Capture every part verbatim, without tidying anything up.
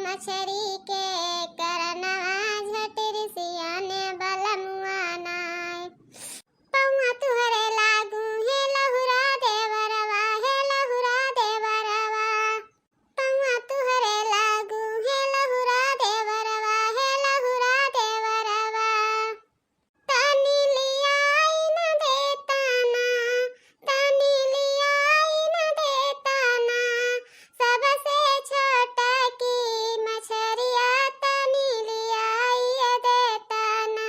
मछरी के करनवा झटिर सियाने बलमुआ नाय। पौआ तुहरे लागू हे लहुरा देवरवा, हे लहुरा देवरवा। पौआ तुहरे लागू हे लहुरा देवरवा, हे लहुरा देवरवा। तनी लियाई न देता ना, तनी लियाई न देता ना, सबसे छोटा की मछरिया तनी लियाई देता ना,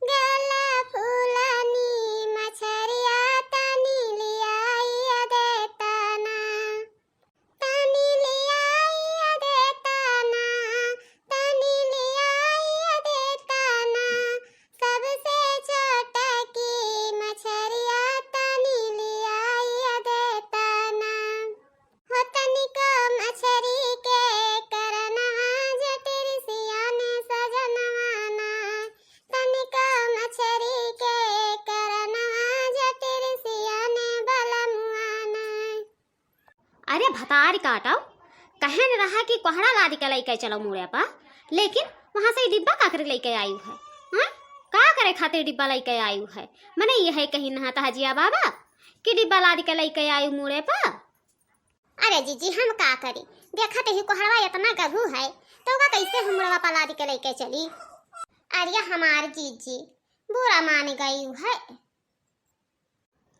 गला फूलनी मछरिया तनी लियाई देता ना। तनी लियाई देता ना, तनी लियाई देता ना, सबसे छोटा की मछरिया तनी लियाई देता ना। हो तनिको मछरी के करनवा झटिर सियाने सजनवा ना, तनिको मछरी के करनवा झटिर सियाने बलमुआ ना। अरे भतारी काटो, कहेन रहा कि कोहड़ा लादि के लइके चलो मुड़े पा, लेकिन वहाँ से ई डिब्बा का करे लइके आयु है? हाँ? का करे खातिर डिब्बा लइके आयु है? मने यह कही नहा तहा जिया बाबा कि डिब्बा लादि के लइके आयु मुड़े पा। अरे जीजी, हम का करी, देखत ही कोहड़वा इतना गधू है, तो ओका कैसे हम मुड़वा पा लादि के लइके चली? अरे हमार जीजी, बुरा मान गयु है।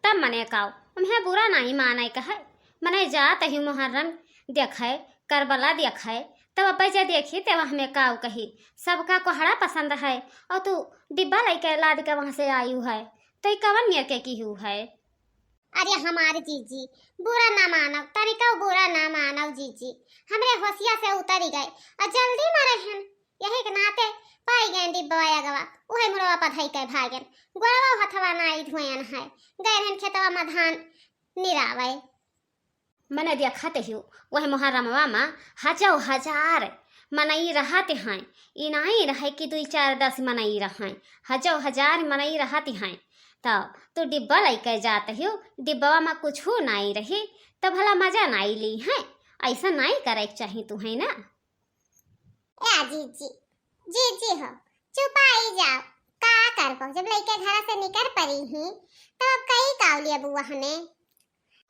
तब मने काव, उम्हे बुरा नाहीं माने कहे, मने जात ही मुहर्रम देखे, करबला देखे, तब अब्बे जे देखी, तब हमें काव कही, सबका कोहड़ा पसंद है, और तू डिब्बा लइके लादि के वहाँ से आयु है, तो ई कवन मेर के किहू है? अरे हमार जीजी, बुरा ना मानव, तनिको बुरा ना मानव जीजी, हमरे होशिया से उतरि गए, और जल्दी मा रहेन, यही के नाते पाई गए डिब्बवा अगवा, उहे मुड़वा पा धई के भागेन। गोड़वा हथवा नाई धोयन है, गए रहन खेतवा मा धान निरावे। मने देखत हियो, वह मुहर्रमवा मा हजौ हजार मनई रहत हैं। ई नाई रहे कि दुई चार दस मनई रहैं, हजौ हजार मनई रहत हैं। तब तू डिब्बा लइके जात हियो, डिब्बवा मा कुछू नाई रही, तब भला मजा नाई ली हैं। ऐसा नाई करे के चाही तू, है ना? ए जीजी, जीजी हो, चुपाई जाओ, का करबो, जब लइके घर से निकर परी ही, तब अब कई काव लिया बुआ हने।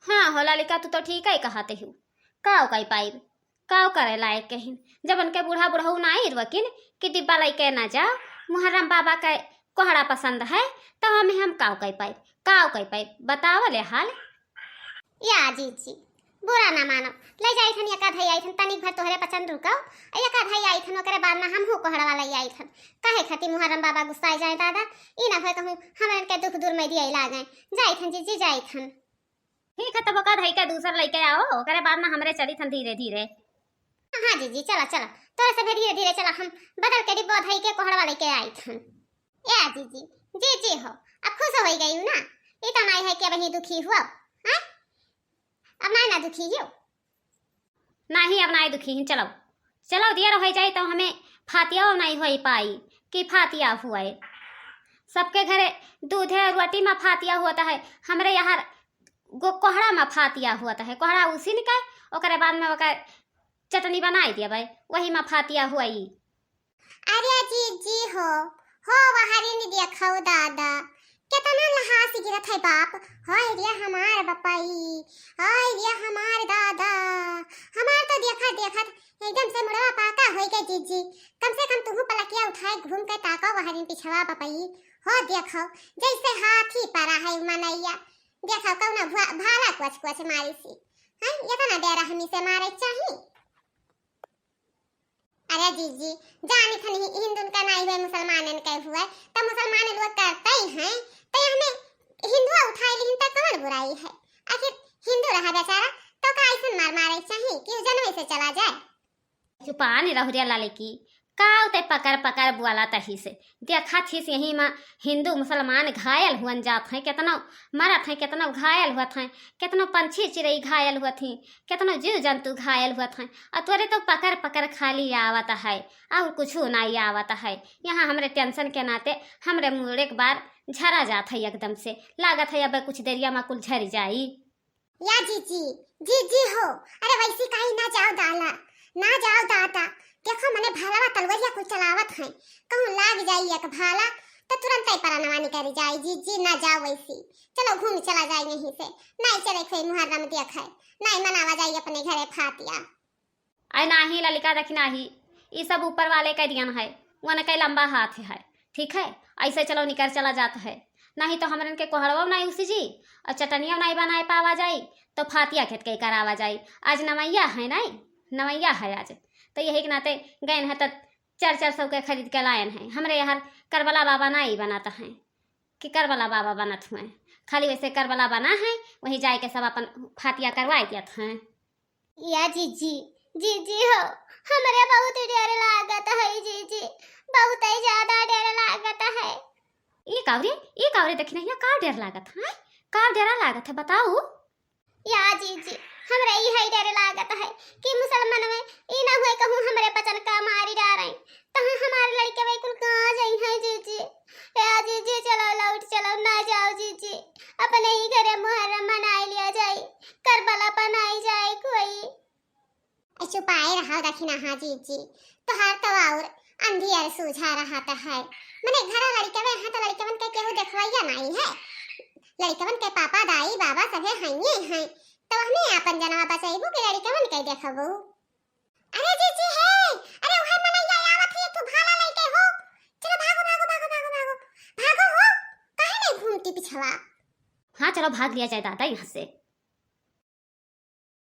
हाँ हो लालिका, तू तो ठीक ही कहत हू, काव कई पाइब, काव करे लायक कहिन, जब उनके बूढ़ा बुढ़ऊ ना आइर वकिन कि डिब्बा लइके ना जाओ, मुहर्रम बाबा के कोहड़ा पसंद है, तो हमें हम काव कई पाइब, काव कई पाइब, बतावा ले हाल। या जीजी, बुरा ना मानो, ले जाई थन एका धई आई थन, तनिक भर तोहरे पचन रुको, आ एका धई आई थन, ओकरे बाद ना हमहू कोहड़वा ले आई थन। काहे खातिर मुहर्रम बाबा गुस्साए जाए दादा, ई ना होए कहूँ हमरन के दुख दूर में दिए लागे। जाई थन जीजी, जाई थन। ठीक है, तब ओका धई के दूसर लइके आओ, ओकरे बाद ना हमरे चली थन धीरे धीरे। हाँ जीजी, चला चला, तोरे से भी धीरे धीरे चला, हम बदल के डिब्बा धई के कोहड़वा लइके आई थन। ए जीजी, जीजी हो, अब खुश होई गई ना, ई तो नाई है कि अब ही दुखी हुआ, हैं? अब नाई ना दुखी हो। नाही, अब नाई दुखी ही, चलो, चलो, दियर होई जाई तो हमें फातिया नाई होई पाई कि फातिया हुए। सबके घरे दूधे रोटी मा फातिया होत है, हमरे यहाँ गो कोहड़ा मा फातिया होत है। कोहड़ा उसिन के ओकरे बाद में ओकर चटनी बनाई दिया भाई, वही मा फातिया हुई। अरे जीजी हो, हो वहरिन देखो दादा, केतना लहास गिरत है बाप। हाय रे हमार बपई, हाय रे हमार दादा, हमार तो देखत देखत एकदम से मुड़वा पाका होई गए जीजी। कम से कम तुहू पलकिया उठाए घूम के ताको वहरिन पिछवा बपई। हो देखो, जैसे हाथी परा है उ मनैया। देखो कौनो भा-, भाला कोच कोच मारी सी। हैं, इतना देर हमनी से मारे चाही? अरे जीजी, जानी थन हि-, हिंदुन का नाई हुए, मुसलमानन के हुए, त मुसलमान लोग करते ही हैं, त हमें हिंदुआ उठाए लिहिन त कौन बुराई है? आखिर हिंदू रहा बेचारा, तो का ऐसन मार मारे चाही कि उ जनवे से चला जाए? चुपान रहुरिया लाले की, काव ते पकर पकर बोला तहिस। देखत हिस यही मा हिंदू मुसलमान घायल हुअन जात हैं, केतनो मरत हैं, केतनो घायल हुअत हैं, केतनो पंछी चिरई घायल हुअत हैं, केतनो जीव जंतु घायल हुअत हैं, और तोरे तो पकर पकर खाली आवत है, और कुछू नाई आवत है। यहाँ हमरे tension के नाते हमरे मूड़ एक बार झरा जात है एकदम से, लागत है अब कुछ देरिया मा कुल झर जाई। या जीजी, जीजी हो, अरे वैसी काई ना जाओ दाला, ना जाओ दादा, भालवा तलवरिया कुल चलावत हैं, कहूँ लाग जाई एक भाला तो तुरंत ही परनवा निकल जाई। जीजी ना जाओ वैसी, चलो घूम चला जाए यहीं से। नहीं चले कोई मुहर्रम देख है, नहीं मनावा जाई अपने घरे फातिया। अरे नाही ललिका, देखी नाही, ई सब ऊपर वाले के दियन है, उनके लंबा हाथ है, ठीक है? ऐसे चलो निकर चला जात है, नहीं तो हमरन के कोहड़वा नहीं उसी जी और चटनिया नहीं बनाए पावा जाई, तो फातिया खेत के करावा जाई। आज नवैया है नहीं, नवैया है आज, तो यही के नाते गए हैं तो चार चार सौ के खरीद के लायन है। हमरे यहाँ करबला बाबा नहीं बनाता है कि करबला बाबा बनत हुए, खाली वैसे करबला बना है, वहीं जाए के सब अपन फातिया करवाए दियत हैं। या जीजी, जीजी हो, हमरे बहुत डर लागत है जीजी, बहुत ही ज्यादा डर लागत है। ई कावरे, ई कावरे, देखी नहीं, का डर लागत है? का डर लागत है, बताओ। या जीजी, हमरे ई है डर लागत है कि मुसलमान में ई ना हुए कहूँ हमरे बचन का मारी डारें, तहाँ हमारे लड़के वही कुल कहाँ जाई है जीजी। या जीजी, चलो लौट चलो, ना जाओ जीजी, अपने ही घरे मुहर्रम मनाए लिया जाए, करबला बनाई जाए कोई। ए, चुपाए रहा दखिना, हाँ जीजी, तोहार तो और अंधियर सूझा रहत है। मने घर लड़कवे हैं तो लड़कवन के केहू देखवैया नहीं है। लड़कवन के पापा, दाई, बाबा सभे हइये हैं। तो हमने आपन जनवा बचैबू कि लड़कवन के देखबू? अरे जीजी हे, अरे उहे मनैया आवत है, एक ठो भाला लेके हो। चलो भागो, भागो, भागो, भागो, भागो। भागो हो, काहे नहीं घूमती पिछवा? हाँ, चलो भाग लिया जाए दादा यहाँ से।